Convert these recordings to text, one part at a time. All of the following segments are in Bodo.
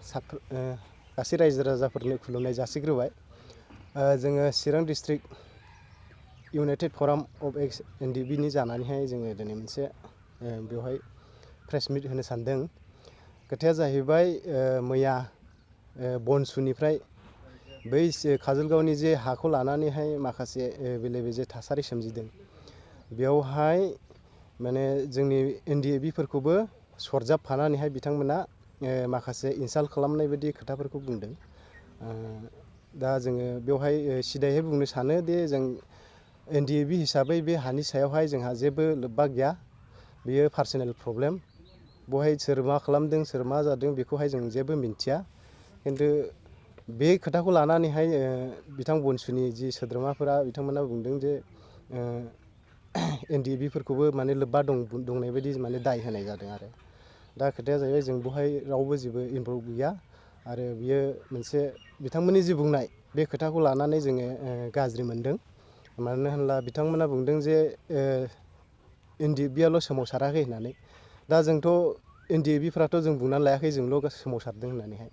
गासै रायजो राजाफोरनो खुलुमनाय जासिग्रोबाय। जोङो Chirang district united forum of ex NDFB नि जानानैहाय जोङो दिनै मोनसे बेवहाय प्रेस मिट होनो सानदों। खोथाया जाहैबाय मैया BoSNUनिफ्राय बै काजलगावनि जे हाखौ लानानैहाय माखासे बेले बेजे थासारि सोमजिदों, बेवहाय माने जोंनि NDFB फोरखौबो सरजाबफानानैहाय बिथांमोना माखासे इनसाल्ट खालामनाय बायदि खोथाफोरखौ बुंदों। दा जोङो बेवहाय सिदायै बुंनो सानो दि जों NDFB हिसाबै बे हानि सायावहाय जोंहा जेबो लोब्बा गैया। बेयो पार्सनेल प्रब्लेम। बेवहाय सोर मा खालामदों सोर मा जादों बेखौहाय जों जेबो मिन्थिया। खिन्थु बे खोथाखौ लानानैहाय बिथां BoSNUनि जि सोद्रोमाफोरा बिथांमोना बुंदों जे NDFB फोरखौबो माने लोब्बा दंनाय बायदि माने दाय होनाय जादों आरो। दा खोथाया जाहैबाय जों बेवहाय रावबो जेबो इनभल्भ गैया आरो बियो मोनसे बिथांमोननि जि बुंनाय बे खोथाखौ लानानै जोङो गाज्रि मोनदों। मानो होनब्ला बिथांमोना बुंदों जे NDFB-आल' सोमावसाराखै होननानै। दा जोंथ' NDFB-फोराथ' जों बुंनानै लायाखै जोंल' सोमावसारदों होननानैहाय।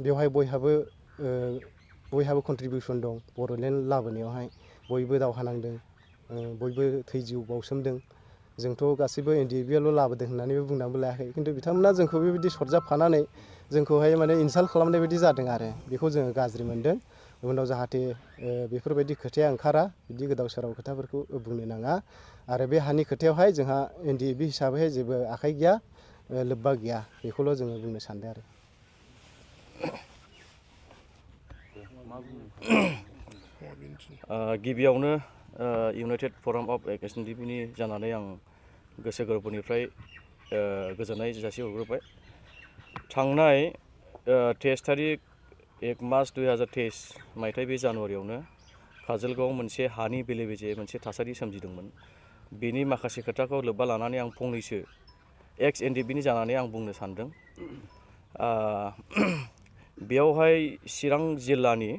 बेवहाय बयहाबो कन्ट्रिबिउसन दं बड'लेण्ड लाबोनायावहाय। बयबो दावहा नांदों, बयबो थै जिउ बाउसोमदों। जोंथ' गासैबो NDFB-आल' लाबोदों होननानैबो बुंनानैबो लायाखै। खिन्थु बिथांमोना जोंखौ बेबायदि सरजाबफानानै जोंखौहाय माने इनसाल्ट खालामनाय बायदि जादों आरो। बेखौ जोङो गाज्रि मोनदों। उनाव जाहाथे बेफोरबायदि खोथाया ओंखारा, बिदि गोदाव सोराव खोथाफोरखौ बुंनो नाङा। आरो बे हानि खोथायावहाय जोंहा NDFB हिसाबैहाय जेबो आखाइ गैया, लोब्बा गैया। बेखौल' जोङो बुंनो सानदों आरो। गिबियावनो इउनाइटेड फराम अफ एक्स NDFB-नि जानानै आं गोसो गोरबोनिफ्राय गोजोननाय जासिहरग्रोबाय। थांनाय 23 तारिख 1 मार्च 2023 मायथाइ बे जानुवारियावनो काजलगावआव मोनसे हानि बेले बेजे मोनसे थासारि सोमजिदोंमोन। बेनि माखासे खोथाखौ लोब्बा लानानै आं फंनैसो एक्स NDFB-नि जानानै आं बुंनो सानदों। बेयावहाय चिरां जिल्लानि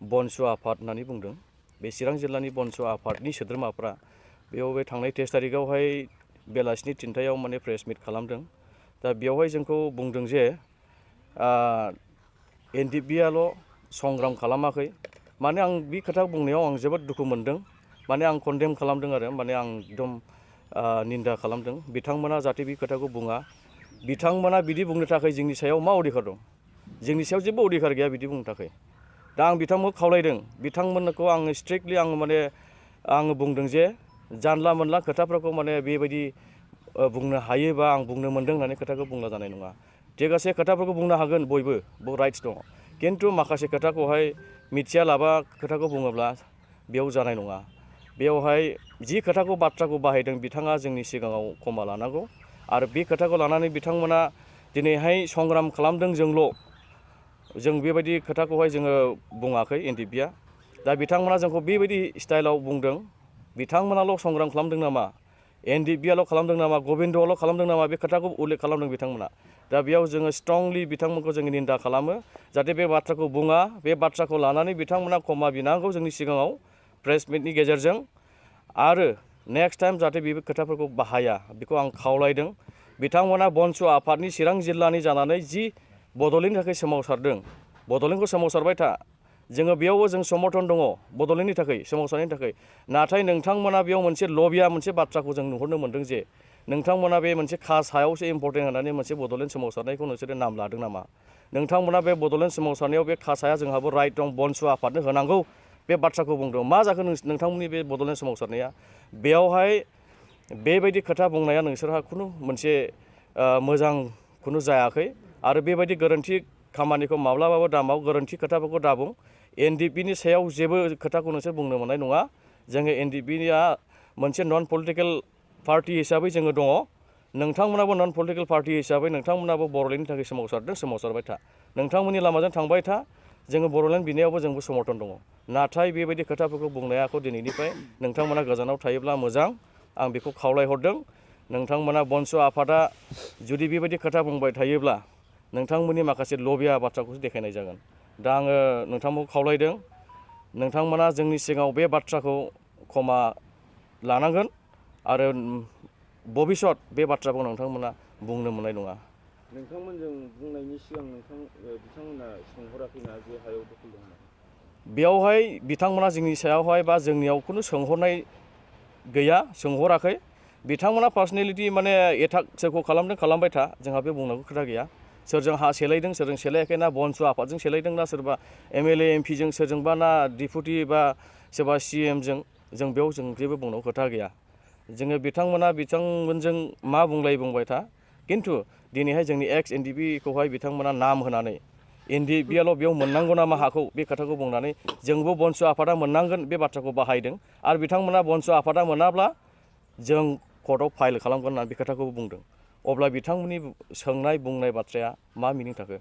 BoSNU आफाद होननानै बुंदों। बे चिरां जिल्लानि BoSNU आफादनि सोद्रोमाफ्रा बेयाव बे थांनाय 23 तारिखआवहाय बेलासिनि 3टायाव माने प्रेस मिट खालामदों। दा बेयावहाय जोंखौ बुंदों जे NDFB-आल' संग्राम खालामाखै। माने आं बे खोथा बुंनायाव आं जोबोद दुखु मोनदों। माने आं कन्डेम खालामदों आरो माने आं एकदम निन्दा खालामदों। बिथांमोना जाहाथे बे खोथाखौ बुङा। बिथांमोना बिदि बुंनो थाखाय जोंनि सायाव मा अधिकार दं? जोंनि सायाव जेबो अधिकार गैया बिदि बुंनो थाखाय। दा आं बिथांमोनखौ खावलायदों, बिथांमोनखौ आङो स्ट्रिक्टलि आङो बुंदों जे जानला मोनला खोथाफोरखौ माने बेबायदि बुंनो हायोबा आं बुंनो मोनदों होननानै खोथाखौ बुंला जानाय नङा। थिगासे खोथाफोरखौ बुंनो हागोन बयबो राइट्स दङ। खिन्थु माखासे खोथाखौहाय मिथियालाबा खोथाखौ बुङोब्ला बेयाव जानाय नङा। बेवहाय जि बाथ्राखौ बाहायदों बिथाङा जोंनि सिगाङाव क्षमा लानांगौ। आरो बे खोथाखौ लानानै बिथांमोना दिनैहाय संग्राम खालामदों जों बेबायदि खोथाखौहाय जोङो बुङाखै NDFB-आ। दा बिथांमोना जोंखौ बेबायदि स्टाइलाव बुंदों, बिथांमोनाल' संग्राम खालामदों नामा? NDFB-आल' खालामदों नामा? गबिन्दआल' खालामदों नामा? बे खोथाखौ उल्लेख खालामदों बिथांमोना। दा बेयाव जोङो स्ट्रंलि बिथांमोनखौ जोङो निन्दा खालामो। जाहाथे बे बाथ्राखौ बुङा, बे बाथ्राखौ लानानै बिथांमोना क्षमा बिनांगौ जोंनि सिगाङाव प्रेस मिटनि गेजेरजों। आरो नेक्स्ट टाइम जाहाथे बे खोथाफोरखौ बाहाया बेखौ आं खावलायदों। बिथांमोना BoSNU आफादनि चिरां जिल्लानि जानानै जि बड'लेण्डनि थाखाय सोमावसारदों, बड'लेण्डखौ सोमावसारबाय था। जोङो बेयावबो जों समर्थन दङ बड'लेण्डनि थाखाय सोमावसारनायनि थाखाय। नाथाय नोंथांमोना बेयाव मोनसे लबिया मोनसे बाथ्राखौ जों नुहुरनो मोनदों जे नोंथांमोना बे मोनसे कास्ट हायावसो इम्पर्टेन्ट होननानै मोनसे बड'लेण्ड सोमावसारनायखौ नोंसोरो नाम लादों नामा? नोंथांमोना बे बड'लेण्ड सोमावसारनायाव बे कास्ट हाया जोंहाबो राइट दं, BoSNU आफादनो होनांगौ बे बाथ्राखौ बुंदों। मा जाखो नोंथांमोननि बे बड'लेण्ड सोमावसारनाया? बेयावहाय बेबायदि खोथा बुंनाया नोंसोरहा मोनसे मोजां जायाखै। आरो बेबायदि गोरोन्थि खामानिखौ माब्लाबाबो दामाव, गोरोन्थि खोथाफोरखौ दाबुं। NDFB-नि सायाव जेबो खोथाखौ नोंसोर बुंनो मोननाय नङा। जोङो NDFB-आ मोनसे नन पलिटिकेल पार्टि हिसाबै जोङो दङ। नोंथांमोनाबो नन पलिटिकेल पार्टि हिसाबै नोंथांमोनाबो बड'लेण्डनि थाखाय सोमावसारबाय था। नोंथांमोननि लामाजों थांबाय था। जोङो बड'लेण्ड बिनायावबो जोंबो समर्थन दङ। नाथाय बेबायदि खोथाफोरखौ बुंनायाखौ दिनैनिफ्राय नोंथांमोना गोजानाव थायोब्ला मोजां, आं बेखौ खावलायहरदों। नोंथांमोना BoSNU आफादा जुदि बेबायदि खोथा बुंबाय थायोब्ला नोंथांमोननि माखासे लबिया बाथ्राखौसो देखायनाय जागोन। दा आङो नोंथांमोनखौ खावलायदों, नोंथांमोना जोंनि सिगाङाव बे बाथ्राखौ क्षमा लानांगोन आरो भबिष्यत बे बाथ्राखौ नोंथांमोना बुंनो मोननाय नङा। नोंथांमोनजों बुंनायनि सिगां बिथांमोना सोंहराखैना जे हायाव दखल दं होननानै? बेयावहाय बिथांमोना जोंनि सायावहाय बा जोंनियाव खुनु सोंहरनाय गैया, सोंहराखै। बिथांमोना पार्सनेलिटि माने एटाक सोरखौ खालामदों खालामबाय था, जोंहा बे बुंनांगौ खोथा गैया। सोरजों हा सेलायदों सोरजों सेलायाखै ना बनसु आफादजों सेलायदों ना सोरबा एमएलए एमपिजों सोरजोंबा ना डिपुटि बा सोरबा सिएमजों, जों बेयाव जों जेबो बुंनांगौ खोथा गैया। जोङो बिथांमोनजों मा बुंबाय था, खिन्थु दिनैहाय जोंनि एक्स एनडिएफबि बिथांमोना नाम होनानै एनडिएफबिआल' बेयाव मोननांगौ नामा हाखौ, बे खोथाखौ बुंनानै जोंबो बनसु आफादा मोननांगोन बे बाथ्राखौ बाहायदों। आरो बिथांमोना बनसु आफादा मोनाब्ला जों कर्टआव फाइल खालामगोन होननानै बे खोथाखौ बुंदों। अब्ला बिथांमोननि सोंनाय बुंनाय बाथ्राया मा मिनिं थाखो?